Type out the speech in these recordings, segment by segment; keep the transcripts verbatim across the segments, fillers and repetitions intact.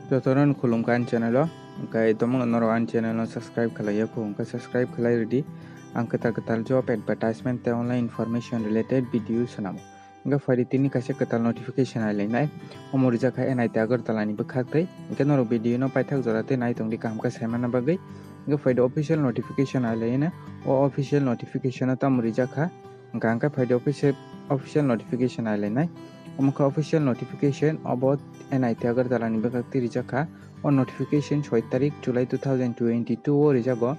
Jotono khulumkha ani channel o, hwnkhe tomungno norok ani channel no subscribe khlai ya kho, hwnkhe subscribe khlai rwdi. Ang kwtal kwtal job advertisement tei online information related video swnamo. Hwnkhe phaidi tini kaisa kwtal notification ailainai, omo rijak kha N I T Agartala ni bwkhak tei. Hwnkhe norok video no paithak jora tei nai tongdi kaham khe saimana bagwi. Hwnkhe phaidi official notification ailaina, o official notification o tamo rijak kha. Hwnkha hwnkhe phaidi official, official notification ailainai. Omo khe official notification obo N I T Agartala ni bwkhak twi rijak kha. O notification soi tarik July two thousand twenty-two o rijago.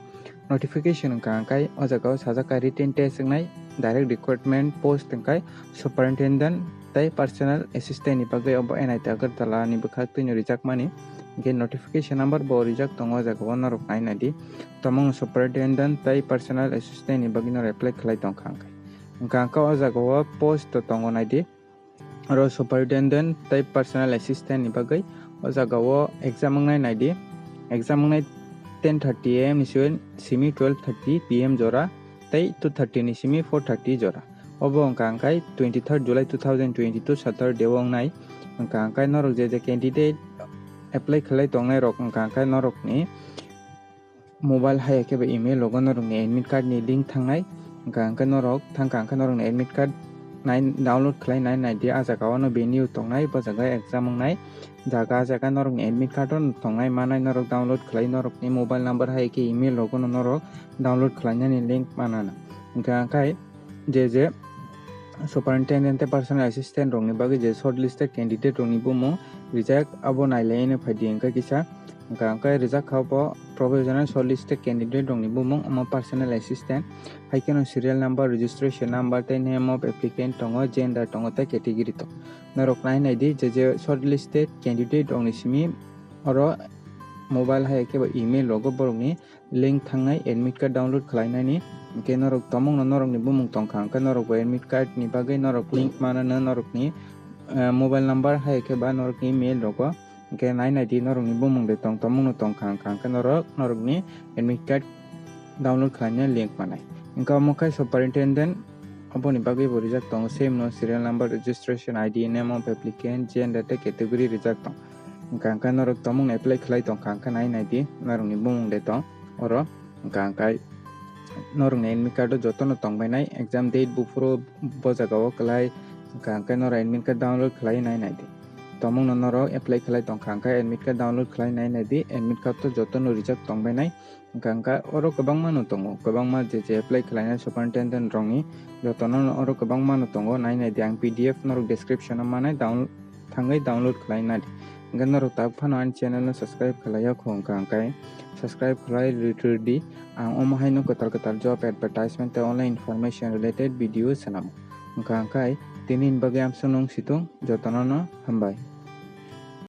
Notification hwnkha hwnkhe o jaga o sajak kha written test wngnai, direct recruitment post hwnkhe superintendent tei personal assistant ni bagwi obo N I T Agartala ni bwkhak twino rijakmani. Hwnkhe notification number bo rijak tongo o jaga o norok nai naidi. Tomung superintendent tei personal assistant ni bagwi no apply khlai tongkha hwnkhe. Hwnkha hwnkhe o jaga o post to tongo naidi. Oro superintendent tei personal assistant ni bagwi o jaga o exam wngnai naidi. Exam wngnai ten thirty A M ni simi twelve thirty P M jora tei two thirty ni simi four thirty jora. Obo hwnkha hwnkhe twenty-third July two thousand twenty-two Saturday o wngnai. Hwnkha hwnkhe norok je je candidate apply khlai tongnai rok hwnkha hwnkhe norokni mobile hai khe ba email rogo norokni admit card ni link thangnai. Hwnkha hwnkhe norok thangkha hwnkhe norokni admit card nai download khlai nai naidi. Ah jaga o no venue tongnai, bo jaga exam wngnai jaga, ah jaga norokni admit card o no tongnai manai, norok download khlai norokni mobile number hai khe email rogo no norok download khlainani link manana. Hwnkha hwnkhe je je superintendent tei personal assistant rokni bagwi je shortlisted candidate rokni bumung rijak, abo nailaino phaidi hwnkhe kisa. Hwnkha hwnkhe rijak kha bo provisional shortlisted candidate rokni bumung, omo personal assistant, hai kheno serial number, registration number tei name of applicant tongo, gender tongo tei category tongo. Norok nai naidi je je shortlisted candidate rokni simi oro mobile hai khe ba email rogo borokni link thangnai admit card download khlainani. Hwnkhe norok tomungno norokni bumung tongkha, hwnkhe norok bo admit card ni bagwi norok link manano norokni, eh, mobile number hai khe ba norokni mail rogo. Hwnkhe nai naidi norokni bumung de tong tomungno tongkha, hwnkha hwnkhe norok norokni admit card download khlaina link manai. Hwnkhe omo khe superintendent oboni bagwi bo rijak tongo, same no serial number, registration I D, name of applicant, gender tei category rijak tong. Hwnkha hwnkhe norok tomungno apply khlai tongkha, hwnkhe nai naidi norokni bumung de tong oro. Hwnkha hwnkhe norokni admit card o jotono tongbainai, exam date buphuru bo jaga o kwlai. Hwnkha hwnkhe norok admit card download khlai nai naidi. Tomungno norok apply khlai tongkha hwnkhe admit card download khlai nai naidi, admit card o jotono rijak tongbainai. Hwnkha hwnkhe oro kwbangma no tongo, kwbangma je je apply khlainai superintendent rokni jotono oro kwbangma no tongo, nai naidi ang P D F norok description o manai down-, thangwi download khlai nadi. Hwnkhe norok tak phano ani channel no subscribe khlai ya kho, hwnkha hwnkhe subscribe khlai rwdi. Ang omo haino kwtal kwtal job advertisement tei online information related video swnamo. Hwnkha hwnkhe tini ni bagwi amsong nung situng, jotono no hambai.